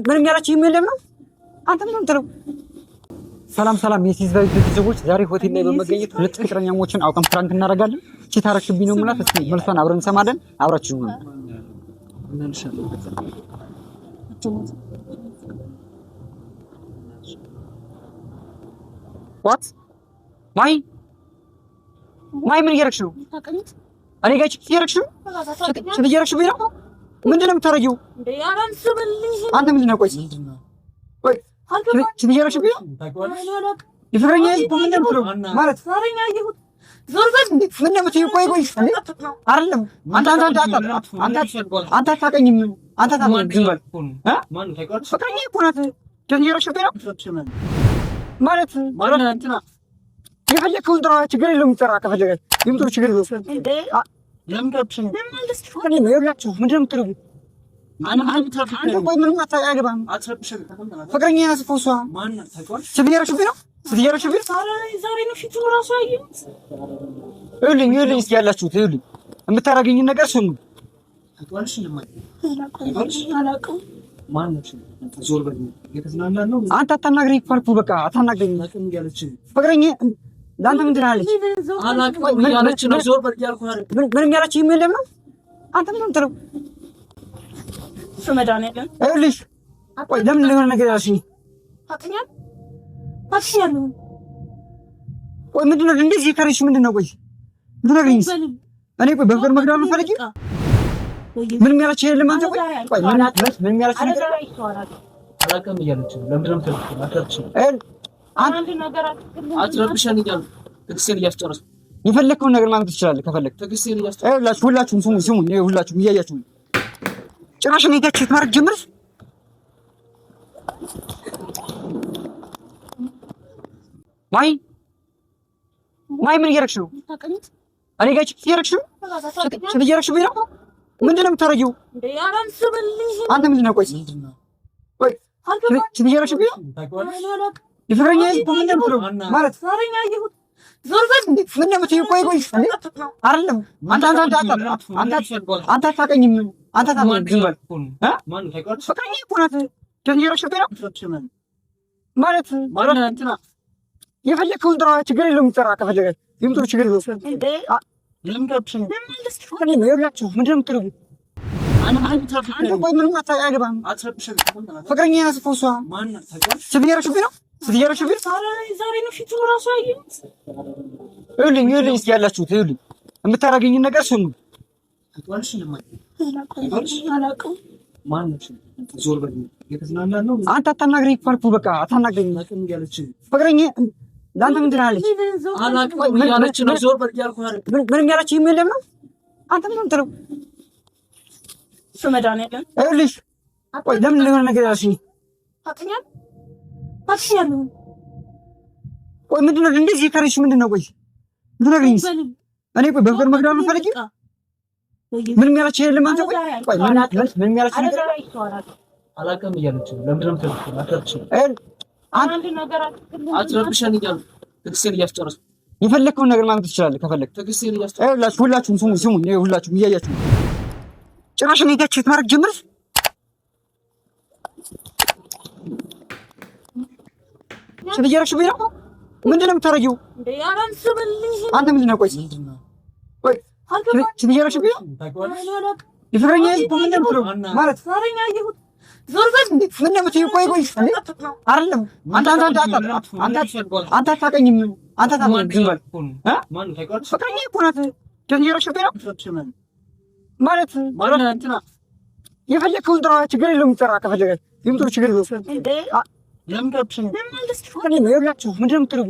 ምንም ያላችሁ የለም ነው። አንተ ምን ነው? ሰላም ሰላም፣ የሲዝ ቫይብ ቤተሰቦች፣ ዛሬ ሆቴል ላይ በመገኘት ሁለት ፍቅረኛሞችን አውቀን prank እናደርጋለን። Cheat አደረግሽብኝ ነው የምላት። እስኪ መልሷን አብረን እንሰማለን። አብራችሁ ነው። What ማይ ማይ፣ ምን እያደረግሽ ነው? እኔ ጋር cheat እያደረግሽ ነው? Cheat እያደረግሽብኝ ነው? ምንድን ነው የምታደርጊው? አንተ ምንድን ነው? ቆይ ቆይ፣ cheat እያደረግሽብኝ ነው? የፍቅረኛ ምንድን ነው ማለት? ምን ነው የምትይው? ቆይ ቆይ፣ አይደለም፣ አንተ አንተ አንተ አንተ አታውቀኝም። አንተ አታውቀኝም። ዝም በል። ፍቅረኛ እኮ ናት። Cheat እያደረግሽብኝ ነው ማለት የፈለግከውን ጥራ፣ ችግር የለውም። ጥራ ከፈለገ ይምጡ፣ ችግር የለውም። ምንድን ነው የምትለው? አንተ ቆይ፣ ምንም አያገባህም። ፍቅረኛ ያዝ እኮ እሷ cheat እያደረግሽብኝ ነው? Cheat እያደረግሽብኝ ነው? ይኸውልኝ ይኸውልኝ፣ እስኪ ያላችሁት ይኸውልኝ፣ የምታደርገኝን ነገር ስሙ። አንተ አታናግረኝ እኮ አልኩህ። በቃ አታናግረኝ። ፍቅረኛ ለአንተ ምንድን አለች? ምንም ያላችሁ የለም ነው። አንተ ምን ነው የምትለው? ይኸውልሽ፣ ቆይ ለምን የሆነ ነገር ያልሽኝ? ቆይ ምንድን ነው እንደዚህ የከረሽ ምንድን ነው? ቆይ ምትነግሪኝ? እኔ ቆይ በፍቅር መግደል ነው የምትፈልጊው? ምንም ያላችሁ የለም። አንተ ቆይ ቆይ፣ ምንም ያላችሁ ነገር አላውቅም እያለች ነው። ለምንድን ነው የምትረብሽው? አትረብሸን እያሉ ትዕግስቴን እያስጨረስኩ የፈለግከውን ነገር ማለት ትችላለህ ከፈለግ። ይኸውላችሁ ሁላችሁም ስሙ ስሙ፣ ሁላችሁም እያያችሁ ጭራሽ እኔ ጋር cheat ማድረግ ጀመርሽ። ማይ ማይ፣ ምን እያደረግሽ ነው? እኔ ጋር cheat እያደረግሽ ነው? Cheat እያደረግሽብኝ ነው? ምንድን ነው የምታደርጊው? አንተ ምንድን ነው? ቆይ ቆይ፣ cheat እያደረግሽብኝ ነው? የፍቅረኛ ምንድን ነው ማለት? ምን ነው የምትይው? ቆይ ቆይ፣ አይደለም፣ አንተ አንተ አንተ አንተ አታውቀኝም። አንተ አታውቀኝም። ዝም በል። ፍቅረኛ እኮ ናት። Cheat እያደረግሽብኝ ነው ማለት የፈለግከውን ጥራ፣ ችግር የለውም። ጥራ ከፈለገ ይምጡ፣ ችግር የለውም። ምንድን ነው የምትለው? አንተ ቆይ ምንም አያገባህም። ፍቅረኛ ያዝ እኮ እሷ cheat እያደረግሽብኝ ነው? Cheat እያደረግሽብኝ ነው? ይኸውልኝ ይኸውልኝ፣ እስኪ ያላችሁት ይኸውልኝ፣ የምታደርገኝን ነገር ስሙ። አንተ አታናግረኝ እኮ አልኩህ። በቃ አታናግረኝ። ፍቅረኛ ለአንተ ምንድን አለች? ምንም ያላችሁ የለም ነው። አንተ ምን ነው የምትለው? ይኸውልሽ፣ ቆይ ለምን የሆነ ነገር ያልሽኝ? ቆይ ምንድን ነው እንደዚህ የከረሽ ምንድን ነው? ቆይ ምትነግሪኝ? እኔ ቆይ በፍቅር መግደል ነው የምትፈልጊው? ምንም ያላችሁ የለም። አንተ ቆይ ቆይ፣ ምንም ያላችሁ ነገር አላውቅም እያለች ነው። ለምንድን ነው የምትረብሽው? አትረብሸን እያሉ ትዕግስቴን እያስጨረስኩ የፈለግከውን ነገር ማለት ትችላለህ ከፈለግ። ይኸውላችሁ ሁላችሁም ስሙ ስሙ፣ ሁላችሁም እያያችሁ ጭራሽ እኔ ጋር cheat ማድረግ ጀመርሽ። Cheat እያደረግሽብኝ ነው? ምንድን ነው የምታደርጊው? አንተ ምንድን ነው? ቆይ ቆይ፣ cheat እያደረግሽብኝ ነው? የፍቅረኛ ምንድን ነው ማለት? ምን ነው የምትይው? ቆይ ቆይ፣ አይደለም፣ አንተ አንተ አንተ አንተ አታውቀኝም። አንተ አታውቀኝም። ዝም በል። ፍቅረኛ እኮ ናት። Cheat እያደረግሽብኝ ነው ማለት የፈለግከውን ጥራ፣ ችግር የለውም። ጥራ ከፈለገ ይምጡ፣ ችግር የለውም። ምንድን ነው የምትለው?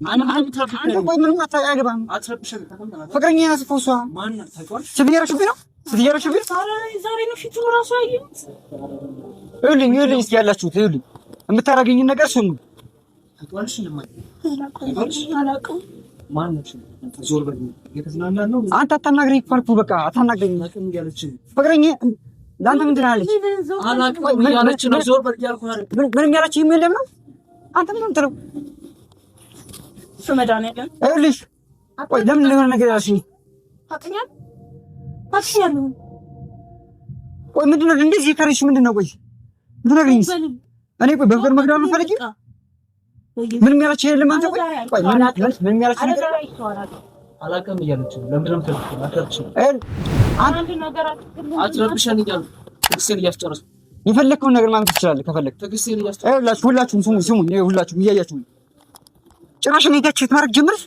አንተ ቆይ ምንም አያገባህም። ፍቅረኛ ያዝ እኮ እሷ cheat እያደረግሽብኝ ነው? Cheat እያደረግሽብኝ ነው? ይኸውልኝ ይኸውልኝ፣ እስኪ ያላችሁት ይኸውልኝ፣ የምታደርገኝን ነገር ስሙ። አንተ አታናግረኝ እኮ አልኩህ። በቃ አታናግረኝ። ፍቅረኛ ለአንተ ምንድን አለች? ምንም ያላችሁ የለም ነው። አንተ ምን ነው የምትለው? ይኸውልሽ፣ ቆይ ለምን የሆነ ነገር ያልሽኝ? ቆይ ቆይ ምንድን ነው እንደዚህ የከረሽ ምንድን ነው? ቆይ ምትነግሪኝስ? እኔ ቆይ በፍቅር መግደል ነው የምትፈልጊው? ምንም ያላችሁ የለም። አንተ ቆይ ቆይ ምንም ያላችሁ ነገር አላውቅም እያለች ነው። ለምንድን ነው የምትረብሽኝ? አትረብሸን እያሉ ትዕግስቴን እያስጨረስኩ የፈለግከውን ነገር ማለት ትችላለህ ከፈለግህ። ትዕግስቴን እያስጨረስኩ ሁላችሁም ስሙ ስሙ፣ ሁላችሁም እያያችሁ ጭራሽ እኔ ጋር cheat ማድረግ ጀመርሽ።